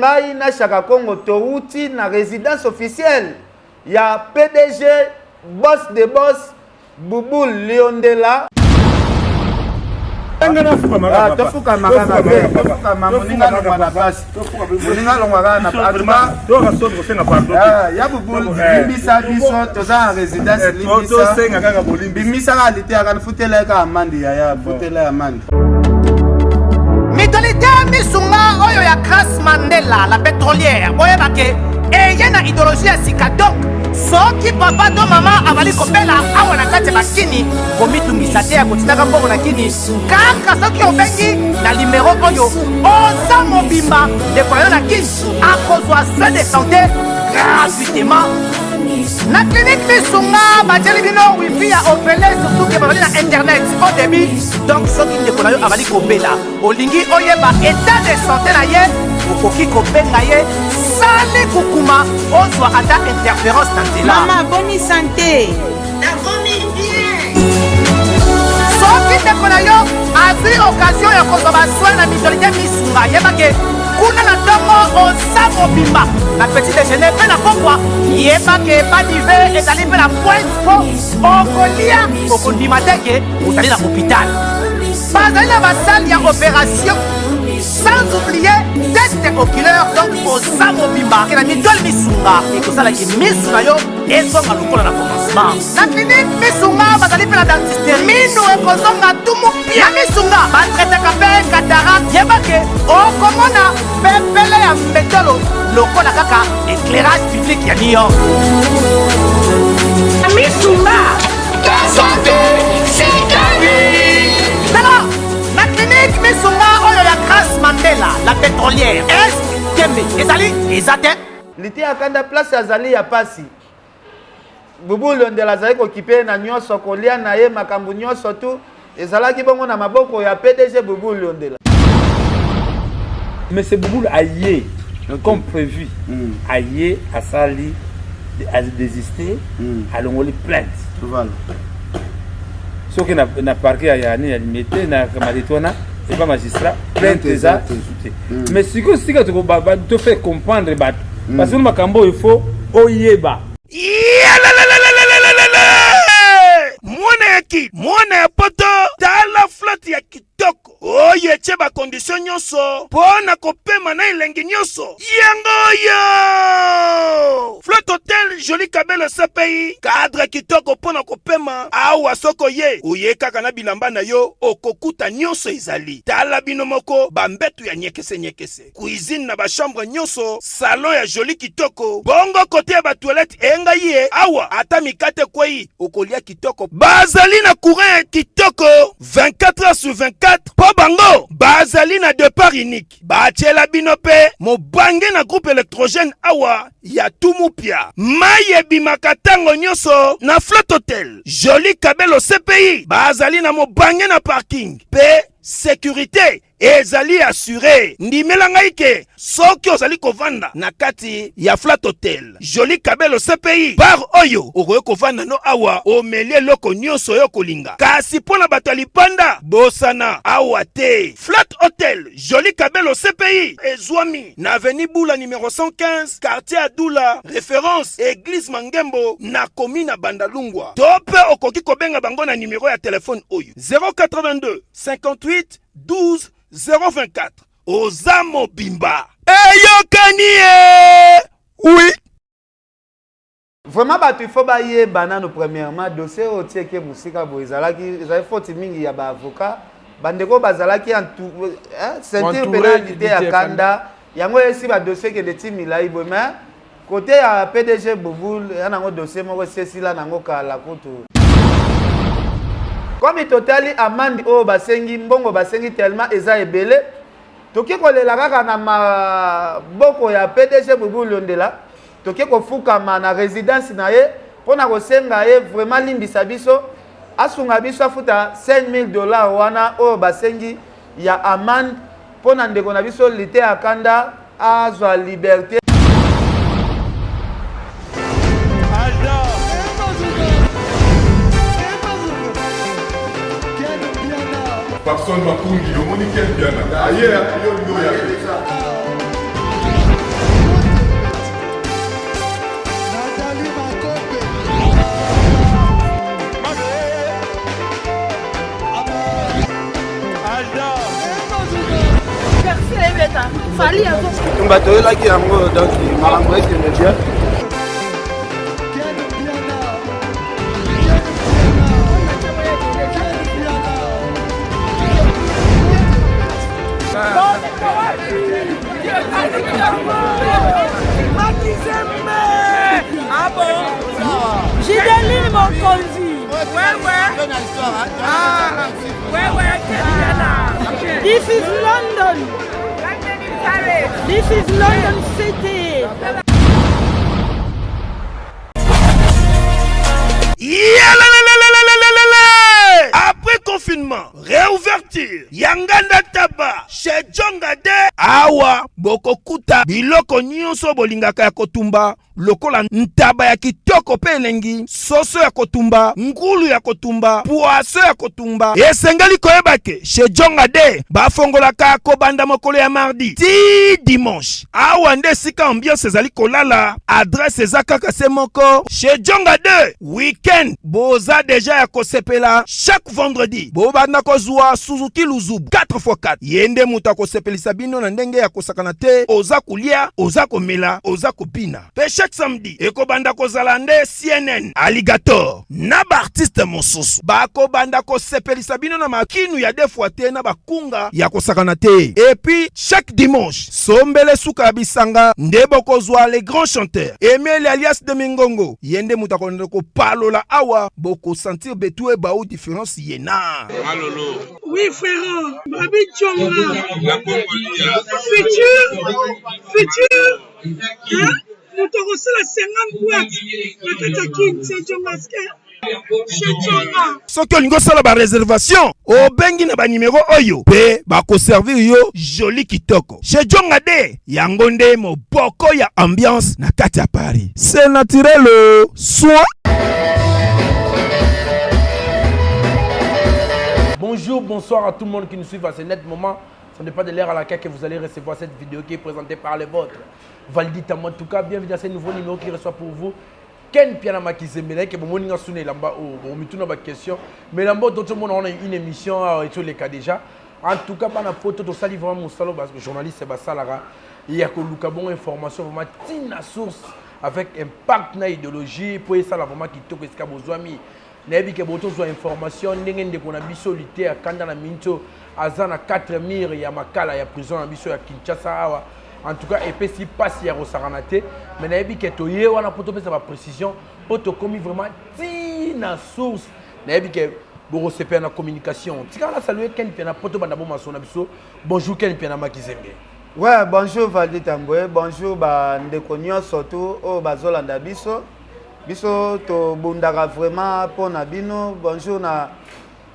Ngai na Shaka Kongo towuti na residence officielle ya PDG boss de boss Bouboul Liondela. Ah, tofukama kaka te tofukama moninga alongwa na pasi moninga alongwa kaka na ah, ya Bouboul limbisa biso toza na residence eh, limbisa bimisa kaka liteyaka futela ye kaka amande yaya futela ye amande. Mutualité Misunga oyo ya Grace Mandela la pétrolière boyeba ke eye na idéologie ya sika donc soki papa to mama azali kobela awa na kati ya bakini komitungisa te ya kotindaka mbongo na kini kaka soki obengi na limero oyo oza mobimba ndeko na yo na kini akozwa soin de santé gratuitement. Na clinique Misunga batieli bino wifi ya ofele surtout ke bazali na internet au débit donc soki ndeko na yo azali kobela olingi oyeba état de santé na ye okoki kobenga ye sali kukuma ozwa ata interférence na nzela. Mama boni sante. Nakomi bien. Soki ndeko na yo azwi occasion ya kozwa basoin na mutualité Misunga yeba ke kuna na ntongo oza mobimba na petit déjeuner mpe na pokwa yeba ke badive ezali mpe na pointe mpo okolia okondima te ke ozali na hôpital. Bazali na basale ya opération sans oublier test oculaire donc oza mobimba ke na mitoile Misunga ekosalaki misu na yo ezonga lokola na commencement. Na clinique Misunga bazali mpe na dentiste minu ekozonga tumu pia. Na Misunga batraitaka mpe cataracte yeba ke okomona pepele ya mbetolo lokola kaka éclairage public ya New York. Misunga santé c'est la vie. Tala na clinique Misunga oyo ya Grace Mandela la pétrolière est tembe ezali eza te. Liteya Kanda place azali ya pasi. Bubu Liondela azali kokipe na nyonso, kolia na ye makambo nyonso tu ezalaki bongo na maboko ya PDG Bubu Liondela. Mais c'est Bouboul aye comme prévu aye asali a désisté alongoli plainte. Voilà. Soki na parquet ya nini ya Limete na Matete wana epa magistrat plainte eza te. Mais sikoyo sika to fait comprendre bato parce que makambo oyo il faut oyeba. Mwana ya ki mwana ya poto tala flotte ya kitoko oyo etie bakondisio nyonso mpo na kopema na elengi nyonso yango oyo Flotte Hotel Joli Kabelo CPI cadre kitoko mpo na kopema awa. Soko ye oye kaka na bilamba na yo okokuta nyonso ezali. Tala bino moko bambetu ya nyekese nyekese, cuisine na bachambre nyonso, salon ya joli kitoko, bongo kote ya batoilette engai ye awa ata mikate ekwei okolia kitoko. Bazali na courant ya kitoko 24 heures sur 24 mpo bango bazali na départ unique. Batiela bino mpe mobange na groupe électrogène awa ya Tumupia. Mai ebimaka ntango nyonso na Flotte Hotel Joli Kabelo CPI. Bazali na mobange na parking mpe sécurité ezali assuré. Ndimela ngai ke soki ozali kovanda na kati ya Flat Hotel Joli Kabelo CPI bar oyo okoki kovanda no awa omeli eloko nyonso oyo okolinga. Kasi mpo na bato ya lipanda bosana awa te. Flat Hotel Joli Kabelo CPI ezwami na avenue Bula numero 115 quartier Adula référence église Mangembo na commune ya Bandalungwa. To mpe okoki kobenga bango na numero ya telefone oyo 082 58 12 024. Oza mobimba eyokani ye oui. Vraiment bato il faut bayeba nano premièrement dossier oyo tieke mosika boye ezalaki ezali faute mingi ya ba avocat bandeko bazalaki ceinture mpena Liteya Kanda yango esi ba dossier kende ti milai boye mais côté ya PDG Bouboul ya nango dossier moko esi esila nango kala kutu. Comme totali amende oyo basengi mbongo basengi tellement eza ebele toki kolela kaka na maboko ya PDG Bouboul Liondela. Toke kofukama na residence na ye mpo na kosenga ye vraiment limbisa biso asunga biso afuta 5000 dollars wana oyo basengi ya amende mpo na ndeko na biso Liteya Kanda azwa liberté. Papson Makungi, omoni Ken Mpiana aye yo olingi oya te. Kinshasa Fally azo Tumba toyelaki yango donc makambo ekende bien. Gideline Mokonzi. This is London. This is London City. Yalalalalalalalala! Après confinement, réouverture ya nganda taba chez Djonga de awa bokokuta biloko nyonso bolingaka ya kotumba lokola ntaba ya kitoko mpe elengi, soso ya kotumba, ngulu ya kotumba, poaso ya kotumba. Esengeli koyeba ke chez Djonga de bafongolaka kobanda mokolo ya mardi ti dimanche. Awa nde esika ambiance ezali kolala, adresse eza kaka se moko chez Djonga 2. Weekend boza deja ya kosepela chaque vendredi bobanda kozwa Suzuki Luzubu 4x4. Ye nde moto akosepelisa bino na ndenge ya kosakana te, oza kolia, oza komela, oza kobina. Pe chaque samedi ekobanda kozala nde CNN, Alligator na ba artistes mosusu bakobanda kosepelisa bino na makinu ya deux fois te na bakunga ya kosakana te. Et puis chaque dimanche sombele suka ya bisanga nde bokozwa les grands chanteurs Emile alias de Mingongo, ye nde moto akolanda kopalola awa, bokosentir betu ebau difference ye na Malolo. Oui frère, Babi Djonga. Futur, futur, hein? Moto akosala 50 boîte na kati ya kin, c'est Djonga chez Djonga. Soki olingi osala ba reservation, obengi na ba numero oyo pe bakoservir yo joli kitoko. Chez Djonga de yango nde moboko ya ambiance na kati ya Paris. C'est naturel soin. Bonjour, bonsoir à tout le monde qui nous suit à ce net moment. Ce n'est pas de l'heure à laquelle que vous allez recevoir cette vidéo qui est présentée par les vôtres. Valdi Tambo, en tout cas, bienvenue à ce nouveau numéro qui reçoit pour vous Ken Piana Makizembe, que bon moninga sune lamba oh, bon mituna ba question. Mais lamba tout le monde on a une émission et tout les cas déjà. En tout cas, bana poto to sali vraiment musalo parce que journaliste ba salara il y a ko luka bon information vraiment tina source avec impact na idéologie pour ça la vraiment kitoko esika bozwami. Nayebi ke botozwa information ndenge ndeko na biso lite ya kanda na minto aza na 4 murs ya makala ya prison na biso ya Kinshasa awa. En tout cas epesi pasi ya kosakana te, mais nayebi ke toye wana po topesa ba précision po tokomi vraiment ti na source. Nayebi ke bokosepela na communication. Tika na saluer Ken Piana po tobanda bo masolo na biso. Bonjour Ken Piana Makizembe. Ouais, bonjour Valdi Tambwe, bonjour ba ndeko nyonso tu oyo bazolanda biso. Biso tobundaka vraiment mpo na bino. Bonjour na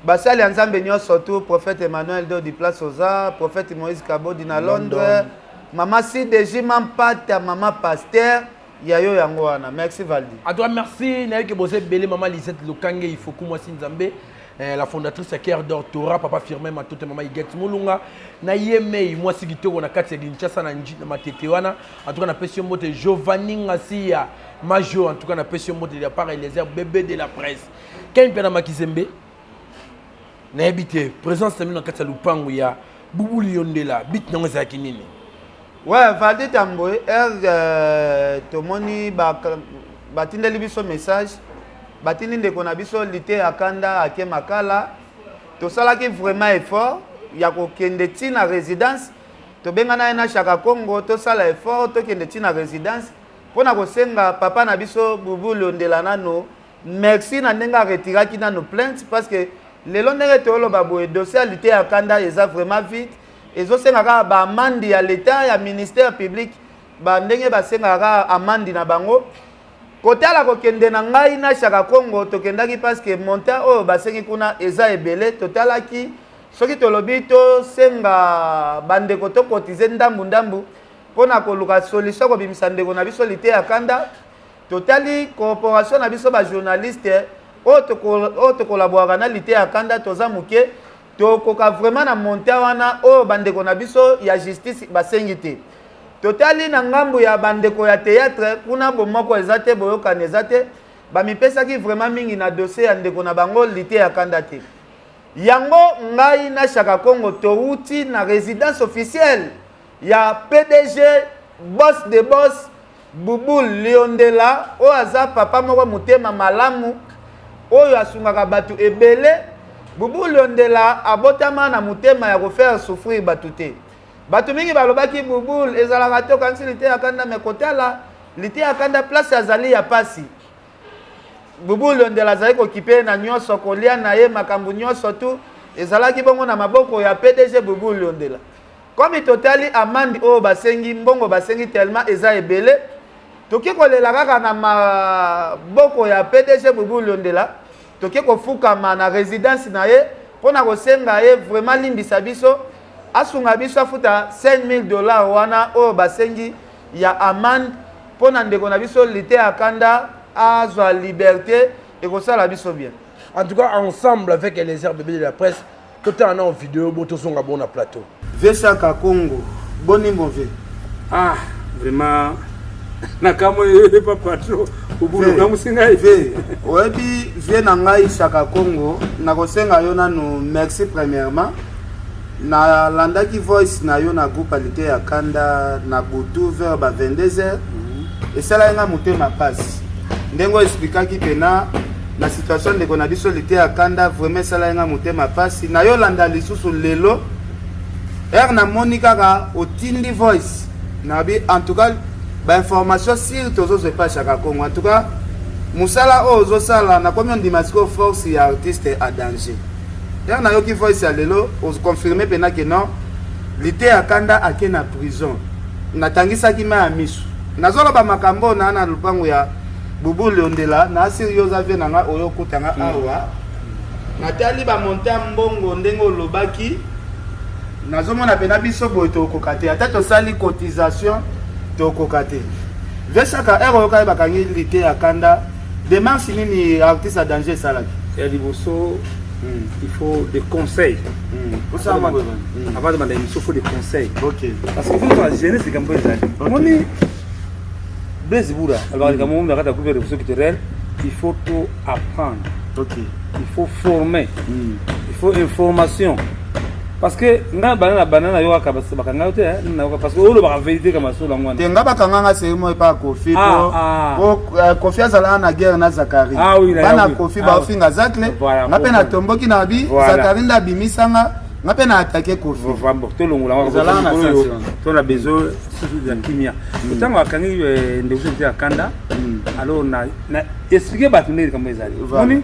basali ya Nzambe nyonso tu, prophète Emmanuel Dodi place oza, prophète Moïse Kabodi na Londres, London. Mama CDJ Mampata, mama pasteur ya yo yango wana. Merci Valdi. À toi merci, nayoki boze belé mama Lisette Lokange Ifoku mwasi Nzambe. La fondatrice ya Cœur d'Or Torah, papa Firmin Matote, mama Huguette Mulunga, na ye mei mwasi kitoko na kati ya Kinshasa na nji, na matete wana. En tout cas na pesi yo mbote Giovanni Ngasia Majo, en tout cas na pesi yo mbote de la part Eliezer bébé de la presse. Ken Piana Makizembe nayebi te présence na bino na kati ya lupango ya Bubuli Yondela, bit nango ezalaki nini? Ouais, Valdi Tambwe, tomoni batindeli biso message, batindi ndeko na biso lite ya kanda ake makala. Tosalaki vraiment effort ya kokende ti na résidence, tobengana ye na Chaka Congo, tosala effort tokende ti na résidence mpona kosenga papa na biso Bubu Londela nano merci na ndenge aretiraki nano plainte, parce que lelo ndenge toyoloba boye dossier ya lite ya kanda eza vraiment vite, ezosenga kaka ba amende ya l'état ya ministère public, ba ndenge basengaka kaka amende na bango. Kotala kokende na ngai na Chaka Congo tokendaki parce que montant oyo basengi kuna eza ebele. Totalaki soki tolobi tosenga bandeko tokotize ndambu ndambu mpona koluka solution kobimisa ndeko na biso lite ya kanda. Totali coopération na biso ba journaliste oyo tokolaboraka na lite ya kanda, toza moke, tokoka vraiment na montant wana oyo bandeko na biso ya justice basengi te. Totali na ngambu ya bandeko ya théâtre kuna bomoko eza te, boyokani eza te, bamipesaki vraiment mingi na dossier ya ndeko na bango lite ya kanda te. Yango ngai na Chaka Congo touti na résidence officielle. ya PDG boss de boss Bouboul Liondela oyo aza papa moko motema malamu oyo asungaka bato ebele. Bouboul Liondela abotama na motema ya kofaire souffrir bato te. Bato mingi balobaki Bouboul ezalaka te okanisi liteya kanda me kotala liteya kanda place azali ya pasi. Bouboul Liondela azali kokipe na nyonso kolia na ye makambo nyonso tu ezalaki bongo na maboko ya PDG Bouboul Liondela. Comme totali amende oyo basengi mbongo basengi tellement eza ebele toke kolela kaka na maboko ya PDG Bouboul Liondela toke kofukama na résidence na ye mpo na kosenga ye vraiment limbisa biso asunga biso afuta 5000 dollars wana oyo basengi ya amende mpo na ndeko na biso Liteya Kanda azwa liberté ekosala biso bien. En tout cas, ensemble avec Eliezer Bébé de la presse, totala nao video bo tozonga bo na plateau. Vieux Shaka Kongo, boni mauvais. Ah, vraiment nakamwe ye pa patron obulukamusi ngai. Vieux, oyebi vieux na ngai Shaka Kongo, nakosenga yo nanu merci premièrement. Nalandaki voice na yo na groupe alite ya kanda na butu vers ba 22h. Esalaki nga motema pasi. Ndenge o explikaki pena na situation ndeko na biso lite ya kanda vraiment esalaki nga motema pasi. Na yo landa lisusu lelo heure namoni kaka otindi voice nabi en tout cas ba information sur tozozwa epai Shaka Kongo en tout cas mosala oyo ozosala nakomi ondima sikoyo force ya artiste a danger. Heure nayoki voice ya lelo oconfirme pena ke non lite ya kanda ake na prison. Natangisaki mai ya misu. Nazoloba makambo na na lupango ya Bubu Liondela na asiri yo oza vie na nga oyo okuta nga awa. Natali ba montant mbongo ndenge olobaki nazomona pena biso boye tokoka te ata tosali cotisation tokoka te. Vesaka heure oyokaki bakangi lite ya kanda démarche nini artiste ya danger esalaki? Ya liboso il faut des conseils. Avant de demander émission, il faut des conseils. Ok. Parce que vous la jeunesse c'est comme ça. Moni Blaise Boura, alors les gamins on a groupe de révolution culturelle, il faut tout apprendre. Ok. Il faut former. Il faut information. Parce que nga banana banana yo ka bakanga te na parce que olo ba vérité kama so lango te nga bakanga nga c'est moi pas Kofi po po Kofi azala na guerre na Zakari bana Kofi ba finga Zakle nga pe na tomboki na bi Zakari nda bimisanga nga pe na attaquer Kofi vraiment to longola nga ezala na sens to na besoin surtout de kimia tango akangi ndeko te akanda alors na na expliquer bato ndenge kama ezali moni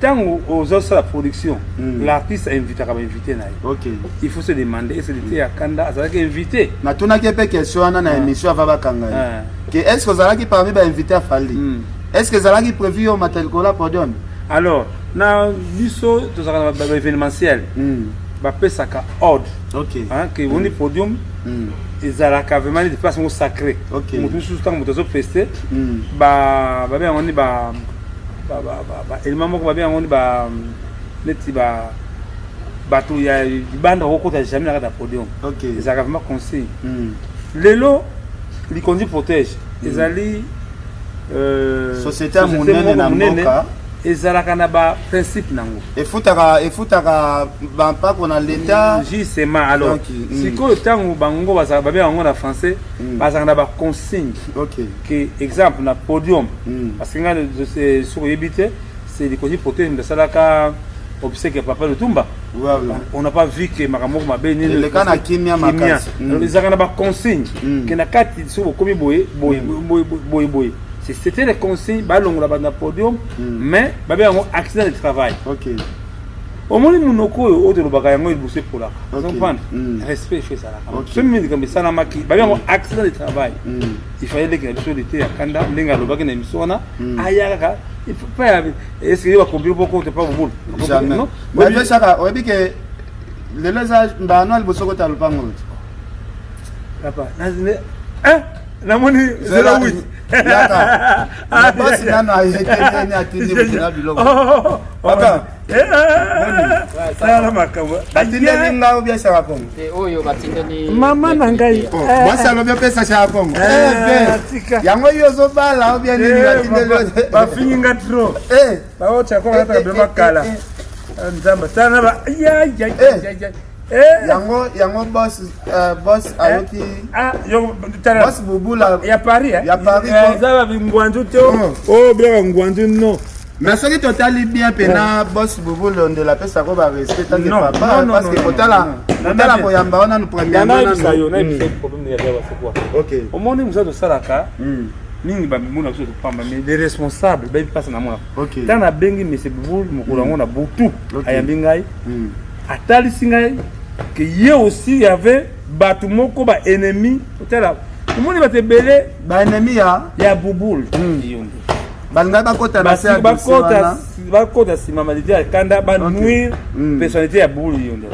tango ozosala production l'artiste invitaka bainvité na ye. Il faut se demander est-ce que ya kanda azalaki invité. Natunaki ye mpe question wana na émission ava bakanga ye ke est-ce que ozalaki parmi bainvité ya Fally, est-ce que ezalaki prévu yo omata likolo ya podium? Alors na biso tozalaka na baévénementiel bapesaka ordre ke boni podium ezalaka vraiment neti place moko sacré. Moto mosusu ntango moto azopreste babe yango ni ba élément moko babe yango ni ba neti ba bato ya libanda okokota jamais na kati ya podium. Ezalaka vraiment consigne. Lelo likondi protège ezali société ya monene na mboka ezalaka na ba principe nango. Efutaka efutaka bampako na l'État. Justement alors sikoyo ntango bango bazalaka babe yango na français bazalaka na ba consigne. Que exemple na podium parce que ngai soki oyebi te c'est likondi protège moto asalaka obsèque ya papa Lutumba. On n'a pas vu que makambo moko mabe nini eleka na kimia makasi. Ezalaka na ba consigne ke na kati soki bokomi boye boye boye boye boye. C'était les consignes balongola bato na podium mais babe yango accident de travail. Omoni monoko oyo oyo tolobaka yango liboso epolaka. Comprendre? Respect efo ezalaka. Soki mingi likambo esalamaki babe yango accident de travail. Il fallait leki na biso lite ya kanda ndenge alobaki na émission wana aya kaka pas est-ce que bakompile po compte pas bobulu. Jamais. Mais vieux Shaka, oyebi ke lelo eza mbano ya liboso kota lopango oyo. Papa, namoni 08. Yaka. Basi nano ayekeni atindi moto na biloko. Papa. Tala makambo. Batindeli nga ou bien Shaka Kongo? Te oyo batindeli mama na ngai. Mwasi alobi opesa Shaka Kongo. Yango yo ozobala ou bien nini batindeli? Bafingi nga trop. Baocha Kongo ataka biloko kala. Nzambe tala ba ya ya ya ya. Eh. Yango yango boss boss ayoki. Ah, yo tala. Boss Bubula ya Paris Ya Paris. Eza ba ngwanzu te. Oh, bien ngwanzu non. Mais soki totali bien mpena boss Bubu Londela apesako barespect tanke papa parce que kotala kotala koyamba wana nanu premièrement nayebisa yo nayebisa problème ya biaba c'est quoi? Ok. Omoni mosala tosalaka mingi bamona biso topamba, mais les responsables bayebi mpasi na mona. Ntango nabengi monsieur Bubul mokolo yango na butu, ayambi ngai, atalisi ngai ke ye aussi y avait bato moko ba ennemi. Otala, omoni bato ebele ba ennemi ya Bubul Yonde. Balingaki bakota na se ya dossier wana. Bakota nsima malite ya kanda, banuire personnalité ya Bubul Yonde.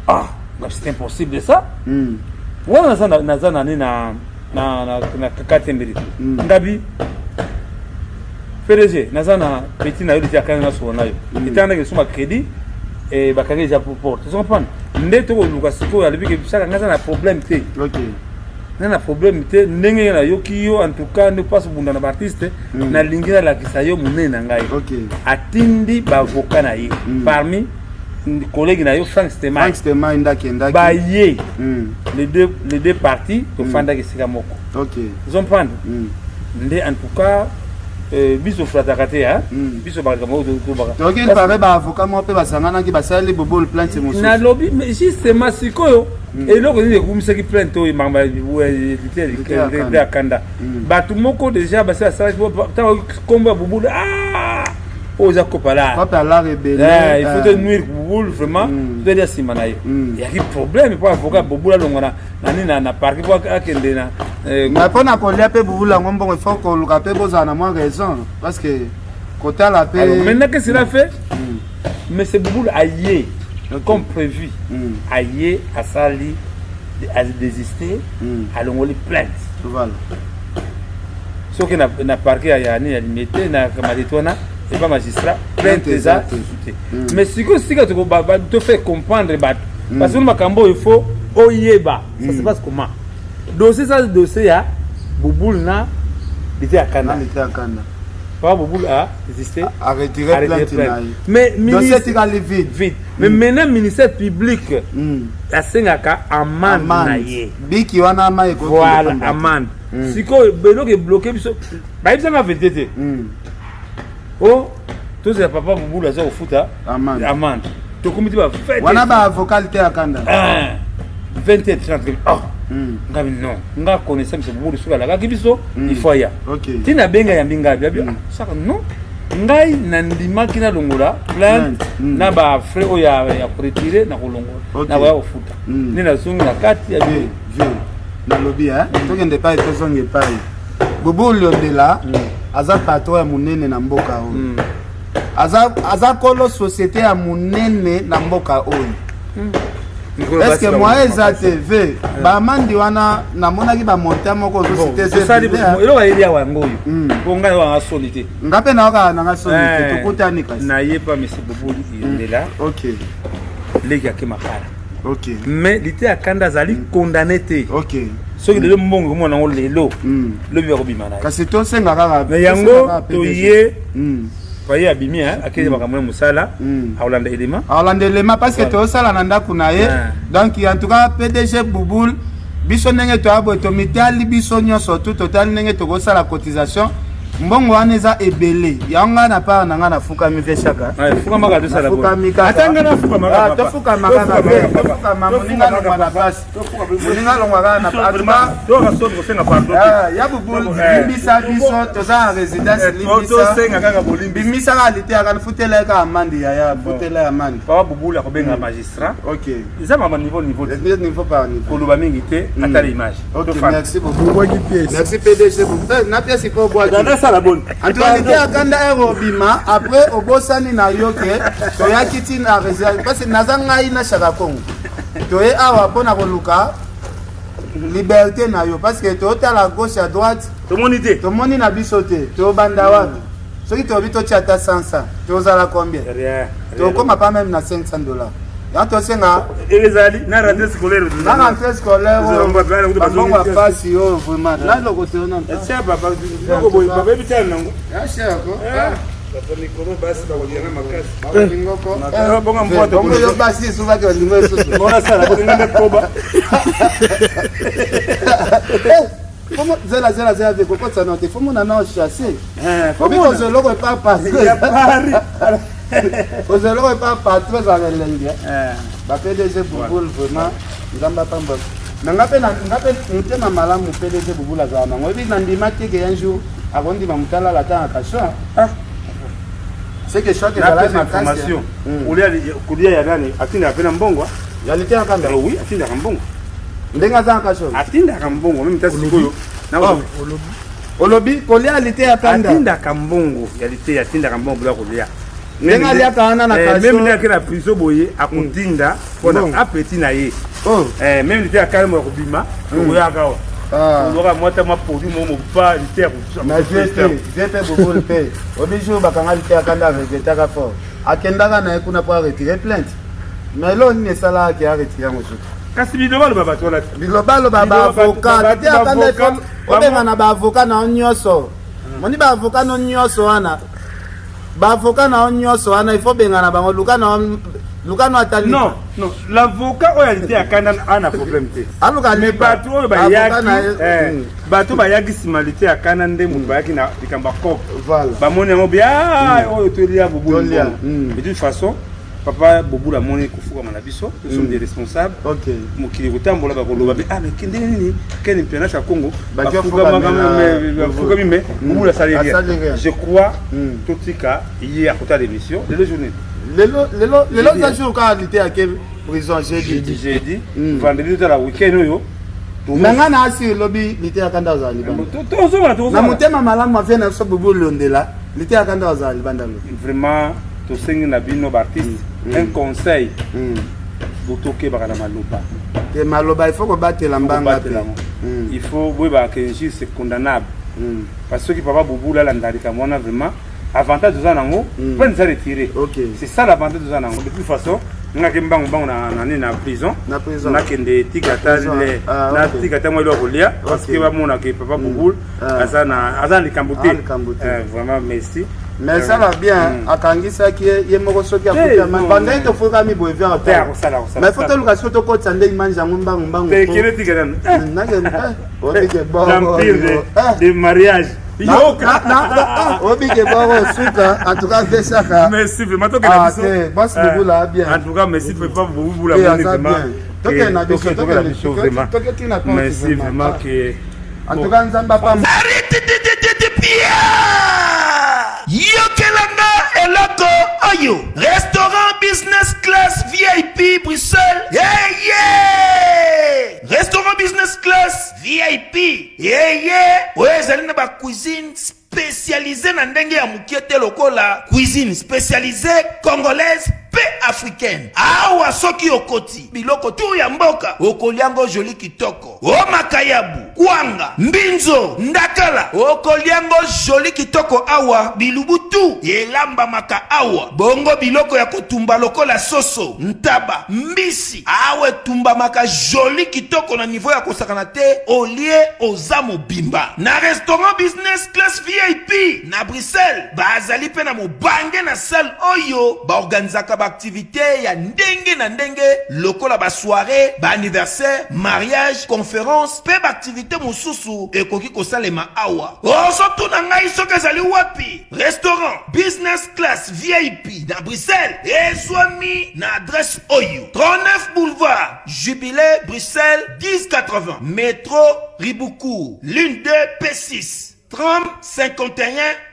Ah, c'est impossible ça. Wana naza nani na Katembeli ngabi PDG, naza na petit na yo liti akanga na solo na yo etanga ndenge esomba crédit, bakangi eza porte. Ozo comprendre nde tokoluka sikoyo. Alobi ke saka ngai aza na problème te, nga na problème te. Ndenge nayoki yo, en tout cas nde mpasi obunda na baartiste, nalingi nalakisa yo monene na ngai. Atindi baavocat na ye, parmi collègue na yo Frank Stemay. Frank Stemay ndakendaki. Baye les deux parties, tofandaki esika moko. Ozo comprendre nde en tout cas biso flataka te, biso makambo tobaka. Toyoki pare baavocat moko mpe basanganaki, basaleli Bobol plainte mosusu. Nalobi justement sikoyo eloko nini ekumisaki plainte oyo, makambo ya kanda. Bato moko déjà basi basalaki ntango kombo ya Bubulu, oyo eza kopa la il faut te nuire Bubulu vraiment, tolia nsima na ye yaki problème mpo avocat Bubulu alongwa na nani na parquet mpo akende na Mais mpo na kolia mpe Bubulu yango mbongo, il faut koluka mpe bozala na mwa raison, parce que kotala mpe. Alors maintenant, qu'est-ce qu'il a fait, monsieur Bubulu? Aye comme prévu, aye asali adésisté, alongoli plainte. Soki na parquet ya nini ya Limete na Matete wana epa magistrat, plainte eza te. Mais sikoyo sika tofaire comprendre bato, parce que makambo oyo il faut oyeba ça se passe comment. Dossier eza dossier ya Bubul na lite ya kanda. Papa Bubul a désisté, a retiré plainte na ye. Mais dossier etikali vide. Vide. Mais maintenant ministère public asengaka amende na ye. Biki wana ama. Voilà, amende. Sikoyo eloko ebloquer biso, bayebisanga vérité te. O tozela papa Bubulu aza kofuta amende, tokomi te. Wana baavocat te ya kanda. 20 30, oh ngabi non, nga connaissant biso Bubulu, soki alakaki biso il faut aya. Ntina abenga yambi ngabi abi saka non, ngai nandimaki nalongola plainte na bafrais oyo ya koretirer na kolongola na koya kofuta nde nazongi na kati ya. Nalobi tokende epai, tozonga epai. Bubu Liondela aza patron ya monene na mboka oyo, aza kolo société ya monene na mboka oyo. Est-ce que moyen eza te ve baamende wana? Namonaki bamontant moko ozociter. Eloko ayeli awa yango oyo, po ngai wanga soni te. Nga mpe naokaka nanga soni te, tokutani kasi. Naye pa monsieur Boboli Yondela, leki ake makala. Mais lite ya kanda azali condamné te. Soki lelo mbongo ekomona yango lelo, lobi bakobima na ye. Kasi tosenga kaka. Mais yango toye paye abimi, akende makambo ya mosala, akolanda elema. Akolanda elema parce que tozosala na ndako na ye. Donc en tout cas PDG Bubul, biso ndenge toya boye, tomitali biso nyonso tu, totali ndenge tokosala cotisation. Mbongo wana eza ebele. Yango ngai na part na ngai nafukami ve chaka. Nafukami kaka, tofukama kaka, tofukama. Moninga alongwa na pasi, moninga alongwa kaka na ya Bubul. Limbisa biso, toza na résidence, limbisa, bimisa kaka lite yaka, futela ye kaka amende yaya, futela ye amende. Papa Bubul akobenga magistrat. Eza mama niveau niveau. Niveau par niveau. Koloba mingi te, atala image. Ok, merci beaucoup, merci PDG na pièce po bwaki. Nasala boni? En tout cas lite akanda ere obima après obosani na yo ke toyaki ti na résidence, parce que naza ngai na Chaka Congo, toye awa mpona koluka liberté na yo, parce que totala gauche à droite. Tomoni te. Tomoni na biso te. Tobanda wapi? Soki toyebi totia ata 500, tozala combien? Tokóma pas même na 500 $. Yango tosenga. Ezali na rentrée scolaire. Na rentrée scolaire, bambongo ya pasi oyo vraiment naloko te. Papa, bayebi tala nango. Bongo basi esusu bake balingo esusu. Zela zela zela te kokotisa nao te fomona nao chasse obi kozwa eloko epa kozwa eloko epa patron ezalaka elengi ba pdg bubul vraiment nzambe apambola na nga mpe nga mpe motema malamu pdg bubul azala nango oyebi nandima te ke un jour akondima moto alala ata na kasho. C'est que choc ezalaki makasi. Kolia ya nani atindaka mpe na mbongo ya liteya kanda. Oui, atindaka mbongo. Ndenge aza na kasho, atindaka mbongo meme ta sikoyo. Olobi kolia liteya kanda. Atindaka mbongo ya liteya, atindaka mbongo bila kolia. Ndenge aliaka wana na kasho, meme ndenge ake na prison boye, akotinda mpona apeti na ye. Meme liteya kanda mo ya kobima, tokoyaka awa oloka mwata mwa produit moko mopa liteya. Na vie mpe bobol mpe obi jour bakanga liteya kanda, aregretaka fort, akendaka na ye kuna mpo aretire plainte. Mais eloko nini esalaka ke aretire yango suki? Kasi bilobaloba bato wana. Bilobaloba baavocat te akanda obenga na baavocat na yo nyonso. Moni baavocat no nyonso wana, baavocat na yo nyonso wana, il faut benga na bango, luka na luka no atali. Non, non, l'avocat oyo alite akanda ana problème te. Aluka. Mais bato oyo bayaki, bato bayaki nsima lite ya kana nde moto bayaki na likambo ya cope, bamoni yango bia oyo tolia bobulu. De toute façon, papa Bobula amoni kofukama na biso, nous sommes des responsables. Mokili kotambola, bakoloba mais ah, mais ndenge nini Ken Mpiana ya Congo bafukami, mais Bobula asali rien? Je crois totika ye akota l'émission lelo journée. Lelo, lelo, lelo eza jour kaka lite yake prison, jeudi. Jeudi, vendredi, totala weekend oyo. Na ngai na asi elobi lite ya kanda azala libanda. Na motema malamu avie na biso Bubu Londela, lite ya kanda azala libanda lo. Vraiment, tosengi na bino baartiste un conseil: botokebaka na maloba. Te, maloba il faut kobatela mbanga te. Il faut boyebaka ke injure, c'est condamnable, parce que soki papa Bobula alanda likambo wana, vraiment avantage oza nango, mpe eza retiré. C'est ça l'avantage oza nango. De toute façon, ngaki mbangu mbangu na nini, na prison, nakende tika ata natika ata mwa eloko kolia, parce que bamonaka papa Bobul aza na likambo te. Vraiment, merci. Mais esala bien, akangisaki ye moko. Soki afutama banda ye, tofukami boye via, mais faut toluka soki tokotisa nde image yango mbangu mbangu. Obike bongo de mariage. Obike bongo suka. En tout cas, fesaka. Merci vraiment, tokenda biso. Boss Bubula bien. En tout cas, merci papa Bubula. Vraiment, tokenda na biso, tokenda biso vraiment. Merci vraiment que En tout cas, Nzambe apamba. Yokelanga eloko oyo: restaurant business class VIP Bruxelles. Yeye, restaurant business class VIP yeye oyo ezali na bacuisine spécialisé na ndenge ya mokie te, lokola cuisine spécialisée congolaise mpe africaine. Awa soki okoti, biloko tu ya mboka okoliango joli kitoko, o makayabu, kwanga, mbinzo, ndakala, okoliango joli kitoko. Awa bilubu tu elambamaka awa, bongo biloko ya kotumba lokola soso, ntaba, mbisi, awa etumbamaka joli kitoko na niveau ya kosakana te. Olie, oza mobimba na restaurant business class VIP na Bruxelles. Bazali mpe na mobange na salle oyo baorganizaka baaktivité ya ndenge na ndenge lokola basoirée, baanniversaire, mariage, conférence mpe baaktivité mosusu ekoki kosalema awa. Ozotuna ngai soki ezali wapi? Restaurant business class VIP na Bruxelles ezwami na adresse oyo: 39 boulevard Jubilé, Bruxelles 1080, métro Ribaucourt, ligne 2 P6, tram 51,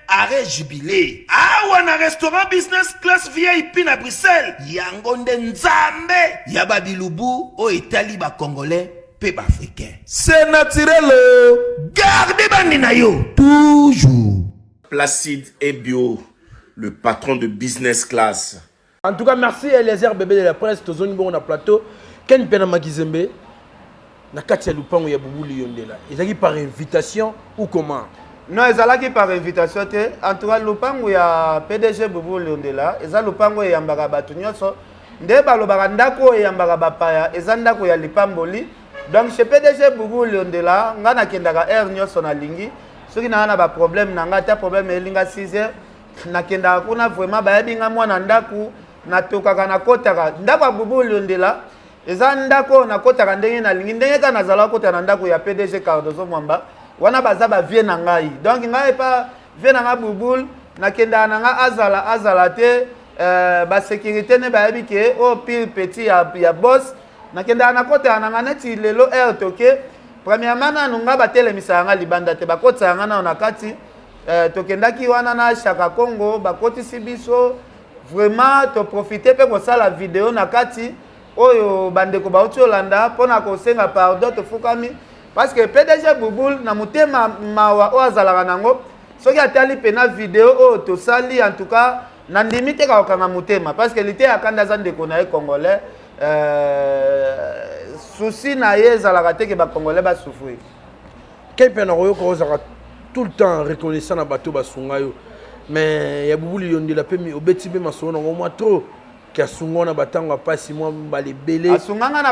arrêt Jubilé. Awa na restaurant business class VIP na Bruxelles, yango nde Nzambe ya babilubu oyo etali bacongolais mpe baafricain. C'est naturel, garde bandi na yo toujours. Placide Ebio, le patron de business class. En tout cas, merci Eliezer, bébé de la presse, tozoni bongo na plateau. Ken Pena Makizembe, na kati ya lupango ya Bubuli Yondela. Ezalaki par invitation ou comment? Non, ezalaki par invitation te. En tout cas, lupango ya PDG Bubuli Yondela, eza lupango eyambaka bato nyonso. Nde balobaka ndako oyo eyambaka bapaya eza ndako ya lipamboli. Donc chez PDG Bubuli Yondela, nga nakendaka heure nyonso nalingi. Soki naa na baproblème na nga, ata problème elinga 6 heures. Nakendaka kuna vraiment, bayebi nga mwana ndako, natokaka, nakotaka ndako ya Bubu Liondela. Eza ndako oyo nakotaka ndenge nalingi, ndenge kaka nazala kota na ndako ya PDG Cardozo Mwamba. Wana baza bavie na ngai, donc ngai epa vie na ngai Bubul nakendaka na ngai, azala azala te, basécurité nde bayebi ke oyo pire petit ya boss. Nakendaka, nakotaka na ngai neti lelo heure toke. Premièrement nanu ngai batelemisaka ngai libanda te, bakotisaka ngai nano na kati. Tokendaki wana na Chaka Congo, bakotisi biso vraiment, toprofite mpe kosala video na kati oyo bandeko bauti olanda mpona kosenga pardon. Tofukami parce que PDG Bubul na motema mawa oyo azalaka nango, soki atali mpena video oyo tosali, en tout cas nandimi te kakokanga motema, parce que Liteya Kanda aza ndeko na ye congolais. Souci na ye ezalaka te ke bacongolais basouffrir. Ken mpe na koyoka ozalaka tout le temps reconnaissant na bato basunga yo, mais ya Bubuli Yondela mpe obeti mpe masolo nango mwa trop ke asunga na batango ya pasi mwa mbala ebele. Asunganga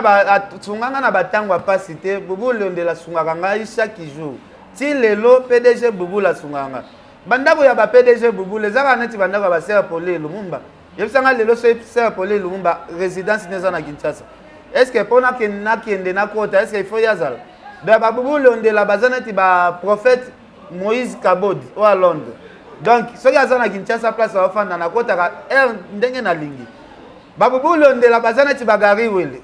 na batango ya pasi te. Bubul Yondela asungaka ngai chaque jour ti lelo. PDG Bubul asungaka ngai. Bandako ya ba PDG Bubul eza kaka neti bandako ya basere Poli Lumumba. Yebisanga lelo, so sere Poli Lumumba résidence ne eza na Kinshasa, est ce que mpo nakende nakota, est ce que il faut ye azala? Donc babubul Yondela baza neti baprophète Moïse Kabodi oyo à Londres. Donc soki aza na Kinshasa, place aofanda, nakotaka heure ndenge nalingi. Babubul Yondela baza neti bagari wele,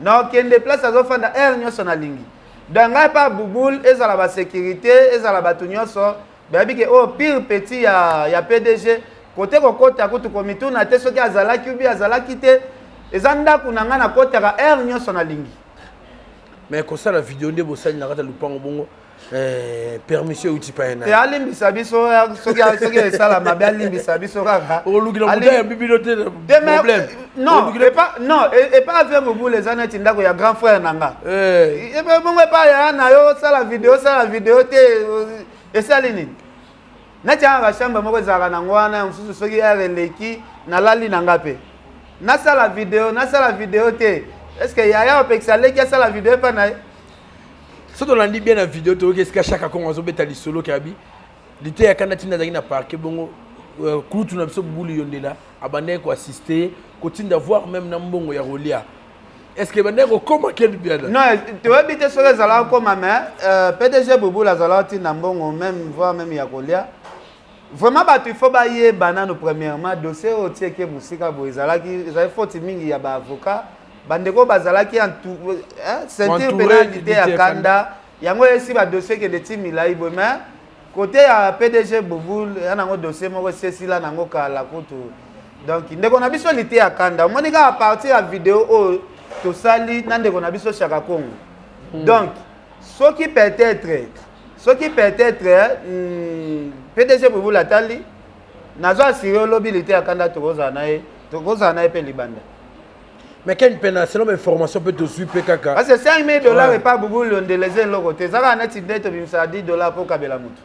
nakokende place azofanda heure nyonso nalingi. Donc ngai pa Bubul, ezala basécurité, ezala bato nyonso, bayebi ke oyo pire petit ya PDG. Kote kokota kutu komituna te soki azalaki ubi azalaki te. Eza ndako na ngai, nakotaka heure nyonso nalingi. Mais kosala video nde bosali na kati ya lupango bongo, permission euti pa ye na te? Alimbisa biso soki esala mabe, alimbisa biso kaka. Olukila moto ya bibino te. Problème. Non, epa non, epa ave Bubul eza neti ndako ya grand frère na nga. Bongo epa yaya na yo, osala video, osala video te, esali nini? Neti anga bachambre moko ezalaka nango wana, mosusu soki heure eleki nalali na nga mpe nasala video, nasala video te, est ce que yaya opekisa leki asala video epa na ye? So tolandi bien na video, toyoki esika Chaka Kongo azobeta lisolo ke abi Liteya Kanda ntina azalaki na parquet bongo, kulutu na biso Bubulu Yondela abandaki koassiste ye, kotinda voire même na mbongo ya kolia. Est ce que ebandaki kokóma Ken Mpiana? Non, toyebi te soki ezalaka koma, mais PDG Bubul azalaka ntina mbongo même, voire même ya kolia. Vraiment bato il faut bayeba nano premièrement dossier oyo tieke mosika boye ezalaki, ezali faute mingi ya baavocat, bandeko bazalaki ceinture mpena Liteya Kanda. Yango esi badossier ekende ti milai boye, mais côté ya PDG Bubul ya nango dossier moko esi esila nango kala kutu. Donc ndeko na biso Liteya Kanda, omoni kaka partir ya video oyo tosali na ndeko na biso Chaka Congo. Donc soki peut-être PDG Bubul atali, nazo assurer olobi Liteya Kanda tokozala na ye, tokozala na ye mpe libanda. Mais Ken Mpiana, selon information mpe tozwi mpe kaka parce que 5000 $ epa Bubul Yondela eza eloko te. Eza kaka neti nde tobimisaka 10 $ mpo kabela motu.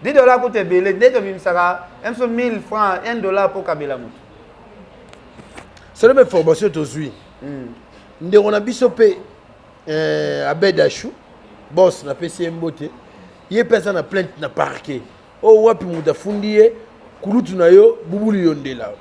10 $ kuta ebele. Nde tobimisaka mso 1000 francs, 1 $ mpo kabela motu. Selon information tozwi, ndeko na biso mpe Abed Ashu boss, napesi ye mbote, ye mpe aza na plainte na parquet oyo wapi moto afundi ye, kulutu na yo Bubulu Yondela.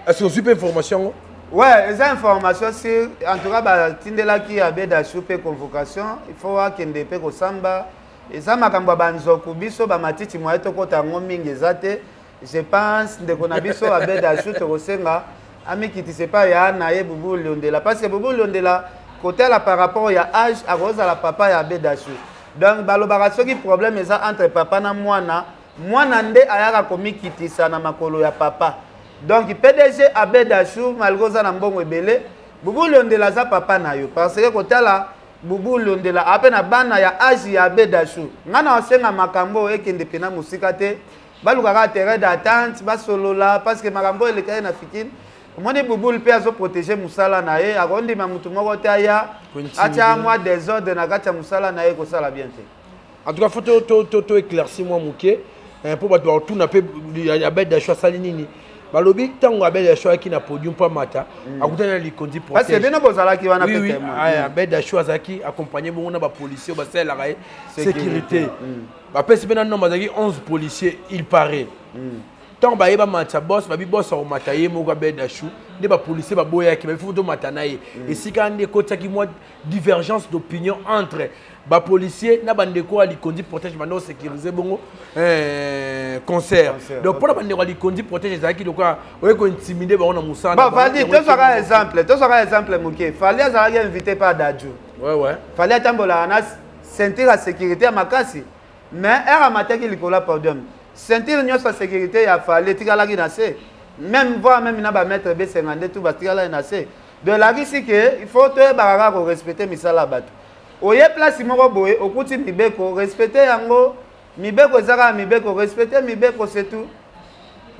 Est-ce ozwi mpe information yango? Ouais, eza information sur. En tout cas batindelaki Abed Ashu mpe convocation, il faut akende mpe kosamba. Eza makambo ya banzoku, biso bamatiti moye tokɔta yango mingi eza te. Je pense ndeko na biso Abed Ashu, tokosenga amikitisa epai ya na ye Bubu Liondela, parce que Bubu Liondela, kotala par rapport ya âge, akozala papa ya Abed Ashu. Donc balobaka soki problème eza entre papa na mwana, mwana nde ayaka komikitisa na makolo ya papa. Donc PDG Abed Ashu, malgré oza na mbongo ebele, Bubu Liondela aza papa na yo, parce que kotala Bubu Liondela ape na bana ya âge ya Abed Ashu. Ngai na osenga makambo oyo ekende mpena mosika te, balukaka terrain d'attente, basolola, parce que makambo oyo elekaki na Fikine, omoni Bubul mpe azoprotege mosala na ye, akondima motu moko te aya atya mwa désordre na kati ya mosala na ye, kosala bien te. En tout cas faut to éclaircir mwa moke mpo bato bakotuna mpe Abed Ashu asali nini. Balobi ntango Abed Ashu ayaki na podium mpo amata, akutani na Likondi. Parce que bino bozalaki wana. Oui, oui. Abed Ashu azalaki accompagné bongo na bapolicier oyo basalelaka ye sécurité. Bapesi mpe na nombre, azalaki 11 policiers il paraît. Ntango baye bamatisa boss, babi boss akomata ye moko abed Ashu, nde bapolisier baboyaki, babi fo tomata na ye. Esika nde ekotiaki mwa divergence d'opinion entre bapolisier na bandeko ya Likondi Protège banda kosécuriser bongo concert. Donc mpona bandeko ya Likondi Protège ezalaki lokola oye kointimider bango na mosala. Bon, Valdi, tozwaka exemple, tozwaka exemple moke. Fally azalaki invité par Dadju. Ouais. Fally atambolaka na ceinture ya sécurité ya makasi, mais ere amataki likolo ya podium, ceinture nyonso ya sécurité ya Fally etikalaki na se, même voire même na bamaître besenga nde tu batikalaki na se. Donc elakisi ke il faut toyebaka kaka korespecter misala ya bato. Oye place moko boye, okuti mibeko, respecte yango. Mibeko eza kaka mibeko, respecte mibeko, c'est tout.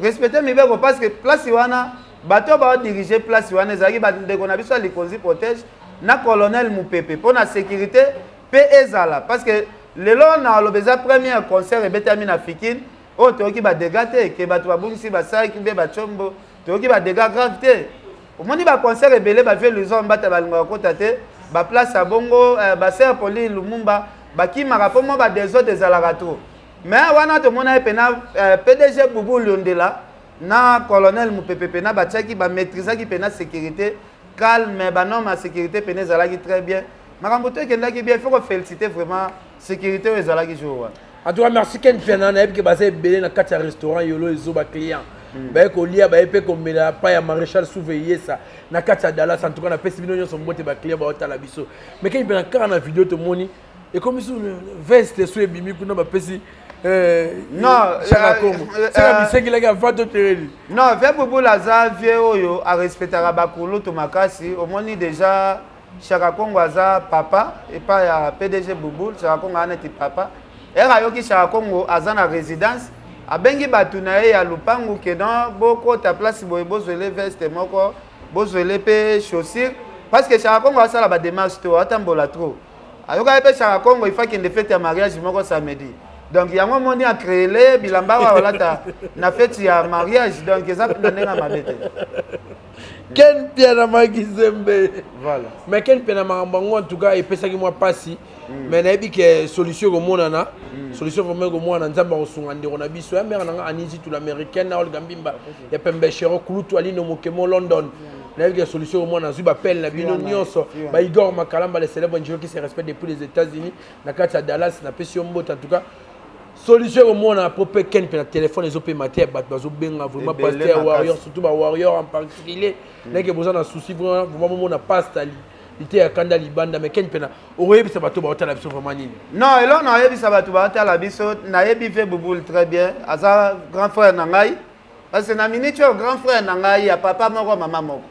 Respecte mibeko, parce que place wana, bato baodirige place wana ezalaki bandeko na biso ya Likonzi Protège na colonel Mopepe mpo na sécurité mpe ezala, parce que lelo na aloba eza première concert ebetami na Fikine oyo toyoki badégâts te, ke bato babungisi basalaki mpe batiombo, toyoki badégâts grave te. Omoni baconcert ebele, bavieux Luison Mbata balingaka kota te baplace ya bongo, basere Poli Lumumba bakimaka mpo mwa badésordre ezalaka trop. Mais wana tomona ye mpena PDG Bubu Liondela na colonel Mopepe mpena batiaki, bamaîtrisaki mpena sécurité calme, banorme ya sécurité mpena ezalaki très bien, makambo to ekendaki bien. Il faut koféliciter vraiment sécurité oyo ezalaki jour wana. En tout cas, merci Ken Piana. Nayebi ke baza ebele na kati ya restaurant Yolo Ezo, baclient baye kolia, baye mpe komela pa ya Maréchal Souveyesa na kati ya Dallas. En tout cas, napesi bino nyonso mbote, baclient baotala biso. Mais Ken Piana, kaka na video tomoni ekomi su veste so ebimi kuna, bapesi. Non. Chaka Congo seka bisengelaki avant toteleli. Non, vieux Bubula aza vieux oyo arespectaka bakulutu makasi. Omoni déjà Chaka Congo aza papa epai ya PDG Bubul. Chaka Congo aza neti papa. Ere ayoki Chaka Congo aza na résidence, abengi bato na ye ya lupangu ke non, bokota place boye, bozwele veste moko, bozwele mpe chaussure, parce que Chaka Congo asala badémarche to atambola trop. Ayokaki mpe Chaka Congo ifa kende fête ya mariage moko samedi, donc yango omoni acréele bilamba oyo olata na fête ya mariage. Donc eza na ndenge ya mabe te. Ken Piana Makizembe. Voilà. Mais Ken Piana, makambo yango en tout cas epesaki mwa mpasi, mais nayebi ke solution ekomonana, solution vraiment ekomonana. Nzambe akosunga ndeko na biso ya mare nanga Anisi Tula Américaine na Olga Mbimba ya Pembe Chero Kulutu Alino Mokemo London. Nayebi ke solution ekomonana. Nazwi bapele na bino nyonso, baigor Makalamba, le célèbre ingénieur qui se respecte depuis les États-Unis na kati ya Dallas, napesi yo mbote. En tout cas, solution ekomona po mpe Ken mpe na telefone ezopema te, bato bazobenga vraiment. Ebele. Pasteur Makasi. Warrior, surtout bawarrior en particulier, ndenge boza na souci vraiment, vraiment bomona pasta lite ya kanda libanda. Mais Ken Mpena, okoyebisa bato baotala biso vraiment nini? Non, eloko nayebisa bato baotala biso, nayebi vieux Bubul très bien, aza grand frère na ngai, parce que na minute oyo grand frère na ngai ya papa moko, mama moko.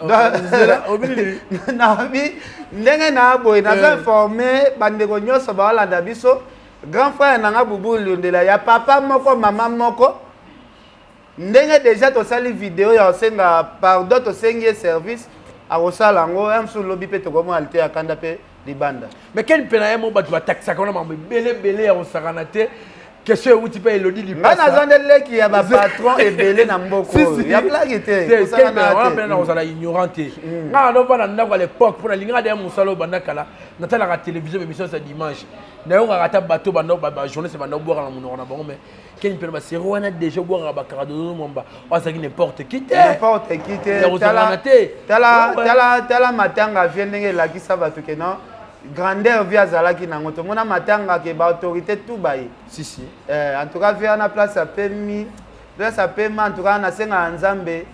Nzela, obili. Nabi ndenge na boye, naza informé bandeko nyonso baolanda biso, grand frère na nga Bubu Liondela ya papa moko, mama moko. Ndenge déjà tosali video ya kosenga pardon, tosengi ye service, akosala yango ya mosusu lobi mpe tokomona lite ya kanda mpe libanda. Mais Ken Mpena, ye mo bato batakisaka wana makambo ebele ebele ya kosakana te. Question euti mpe Elodi. Ngai naza nde leki ya bapatron ebele na mboka oyo ya plaki te. Kosakana wana te. mpena na kozala ignorant te. Ngai nanovanda ndako à l'époque mpo nalingaka deya mosala oyo. Banda kala natalaka télévision, émission ya dimanche, nayokaka ata bato banda bajournaliste banda obwaka na monoko na bango. Mais Ken Mpena, baseri wana déjà obwakaka bacardozo mwamba oyo azalaki n'importe qui te. N'importe qui te. Ya kozalana te. Tala. Ouais. Tala, tala matanga vieux, ndenge elakisa bato ke non, grandeur vieux azalaki nango. Tomona matanga ke baautorité tout baye. Si si. En tout cas, vieux wana, place apemi, place apema. En tout cas, nasengaka Nzambe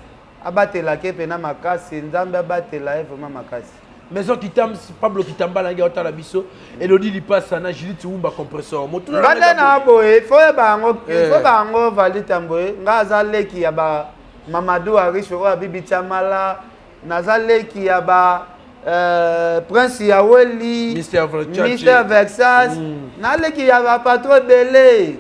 abatelaka ye mpena makasi, Nzambe abatela ye vraiment makasi. Maison Kitams, Pablo Kitambala ngi otala biso, Elodi Lipasa na Judith Wumba compresseur motu. Nga nde na boye, fo oyeba yango, fo bango valita boye. Nga aza leki ya ba Mamadou Arish oyo abibi Tiamala, naza leki ya ba Prince Yaweli. Mr. Versace. Mr Vexas. Na leki ya bapatron ebele.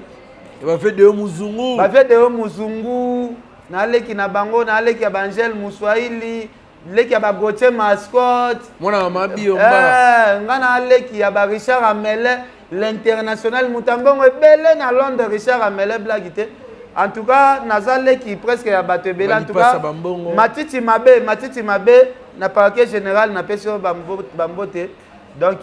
Bafe de muzungu. Bavie de muzungu, na leki na bango, na leki ya baangele Muswahili, leki ya baGautier Mascotte. Mwana mama Biomba. Nga na leki ya ba Richard Amele l'international, moto ya mbongo ebele na Londres, Richard Amele, blague te. En tout cas, naza leki presque ya bato ebele en tout Balipasa cas. bambongo. Matiti mabe, matiti mabe na parquet général, napesi oyo bambote. Donc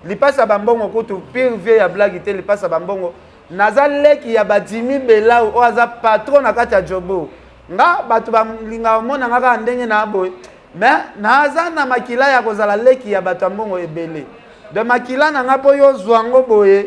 lipasa bambongo kutu pire vieux ya blague te, lipasa bambongo. Naza leki ya ba Jimmy Belau oyo aza patron na kati ya Joburg. Nga bato balingaka komona nga kaka ndenge na boye. Mais naza na makila ya kozala leki ya bato ya mbongo ebele. Donc makila na nga mpo yo ozwa yango boye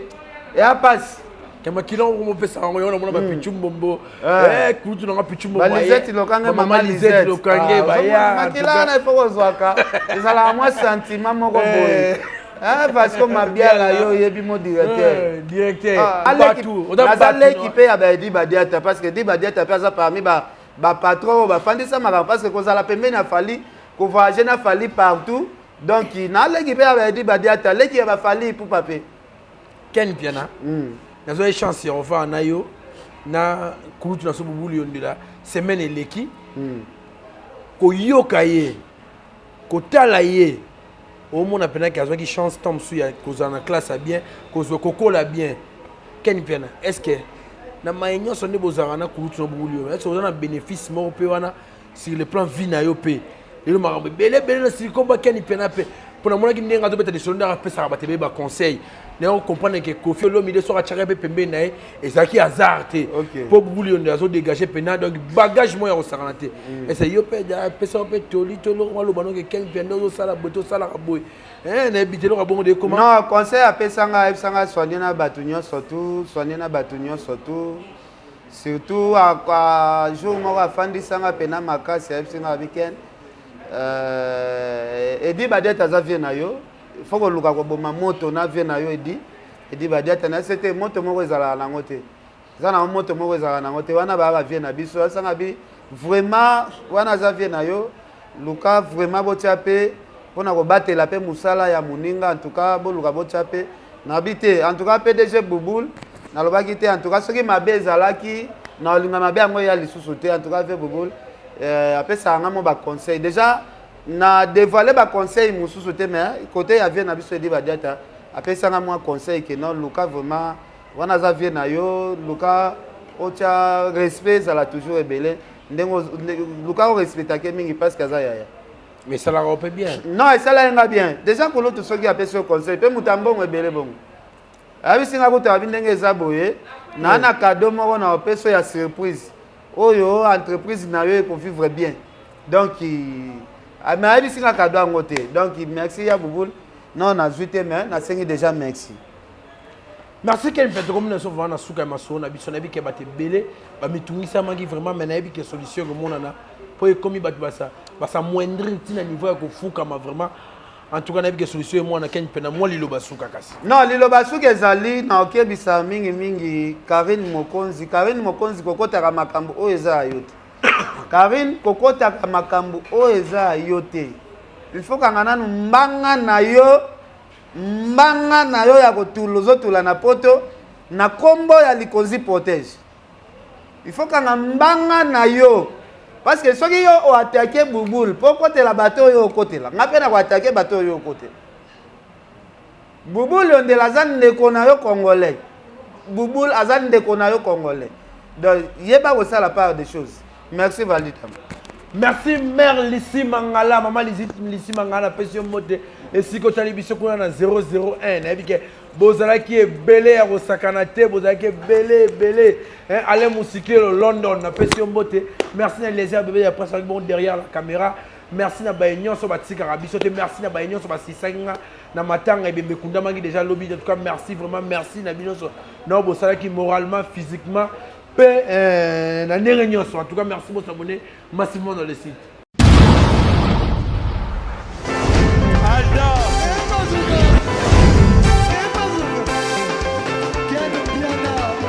eya pasi. Ya makila yango mopesa yango yango namona bapichu mbombo Eh. eh, kulutu nanga pichu mbombo Ba Lisette Lokange, mama Lisette. Lokange Ah, baya makila wana il faut kozwaka ezalaka mwa sentiment moko boye. Eh. Eh, Vasco Mabiala yo oyebi mo directeur. Eh, directeur Ah, aleki- Batu, oza naza batu, leki no? mpe ya baedi badiata parce que edi badiata mpe aza parmi bapatron oyo bafandisa makambo parce que kozala pembeni ya fali kovoyage na fali partout donc naleki mpe ya baedi badiata leki ya bafali ipupa mpe Ken Piana nazwaki chance ya kofanda na yo na kulutu na so Bubulu Yondela semaine eleki koyoka ye kotala ye omona mpenaki azwaki chance ntango mosusu ya kozala na classe ya bien kozwa kokola bien. Ken Piana, est ce que na maye nyonso nde bozalaka na kulutu na Bubulu Yondela, est ce que oza na bénéfice moko mpe wana sur le plan vie na yo mpe lelo makambo ebele ebele na silikomba Ken Piana mpe mpo namonaki ndenge azobeta lisolo ndenge apesaka bato ebele baconseil naye comprendre ke Koffi Olomide soki atiaka mpe pembeni na ye ezalaki hasard te mpo Bubulu Yonde azodégage mpena donc bagage moko ya kosakana te. Ese yo mpe apesaka mpe toli to eloko maloba noke Ken Piana nde ozosala boye tosalaka boye. Nayebi te eloko bongo de ekoma. Non, conseil apesanga, ayebisanga soigne na bato nyonso tu, soigne na bato nyonso tu, surtout jour moko afandisanga mpena makasi, ayebisinga abi Ken, Edi Badiata aza vie na yo, faut koluka koboma moto na vie na yo. Edi Badiata na se te moto moko ezalaka nango te, eza nango moto moko ezalaka nango te wana baya bavie na biso. Asanga bi vraiment wana aza vie na yo, luka vraiment botia mpe mpona kobatela mpe mosala ya moninga. En tout cas boluka botia mpe nabi te. En tout cas PDG Bubul nalobaki te, en tout cas soki mabe ezalaki na olinga mabe yango eya lisusu te. En tout cas vieux Bubul apesaka nga mo baconseil déjà na dévoile baconseil mosusu te, mais côté ya vieux na biso Edi Badiata apesanga mwa conseil ke non, luka vraiment wana aza vieux na yo, luka otia respect ezala toujours ebele ndenge luka orespectake mingi parce que aza yaya. Mais esalaka mpe bien. Non, esalaki nga bien déjà. Kulutu soki apesi yo conseil mpe moto ya mbongo ebele bongo ayebisi nga kutu abi ndenge eza boye naa na cadeau moko na opesi oyo ya surprise oyo entreprise na yo ekovivre bien. Donc mais ayebisi nga cadeau yango te. Donc merci ya Bubul. Non, nazwi te, mais nasengi déjà merci. Merci Ken Mpe. Tokomi na biso vraiment na suka ya masolo na biso. Nayebi ke bato ebele bamitungisamaki vraiment, mais nayebi ke solution ekomonana mpo ekomi bato basamoindrir ntina niveau ya kofukama vraiment. En tout cas nayebi ke solution emwana. Ken Mpe na mwa liloba suka kasi. Non, liloba suki ezali na okebisa mingimingi Karine Mokonzi. Karine Mokonzi, kokotaka makambo oyo eza ya yo te. Karine, kokotaka makambo oyo eza ya yo te. Il faut kanga nanu mbanga na yo, mbanga na yo ya kotula ozotula na poto na nkombo ya Likonzi Protège. Il faut kanga mbanga na yo parce que soki yo oattaquer Bubul mpo okotela bato oyo okotela, nga mpe na koattaquer bato oyo okotela. Bubul Yondela aza ndeko na yo congolais. Bubul aza ndeko na yo congolais, donc yeba kosala part des choses. Merci Validam. Merci mère Lisi Mangala, mama Lisi, Lisi Mangala apesi yo mbote esika otali biso kuna na 001. Nayebi ke bozalaki ebele ya kosakana te, bozalaki ebele ebele. Hein, Alain Musikelo London napesi yo mbote. Merci na Eliezer Bebe ya presse bon derrière la caméra. Merci na baye nyonso batikaka biso te. Merci na baye nyonso basisaki nga na matanga ebembe ekundamaki déjà lobi. En tout cas merci vraiment, merci na bino nyonso na bosalaki moralement, physiquement mpe na ndenge nyonso. En tout cas merci, bosabonner massivement dans le site.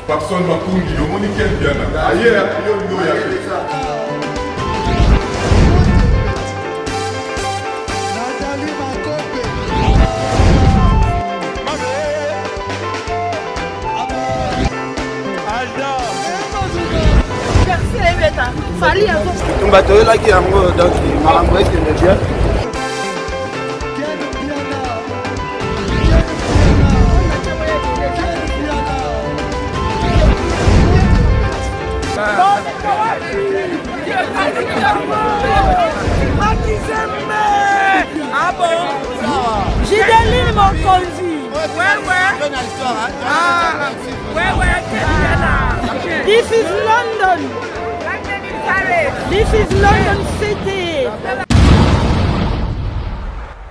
Papson Makungi, omoni Ken Piana aye yo olingi oya te. Tumba toyelaki yango, donc makambo ekende bien. Ah bon? Gideline Mokonzi. Ouais, ouais. Ah, ouais, ouais. This is London. This is London City.